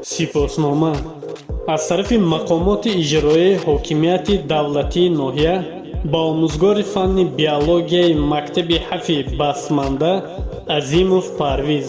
Сипоснома аз тарафи мақомоти иҷроияи ҳокимияти давлатии ноҳия ба омӯзгори фанни биологияи мактаби ҳафи Басманда Азимов Парвиз.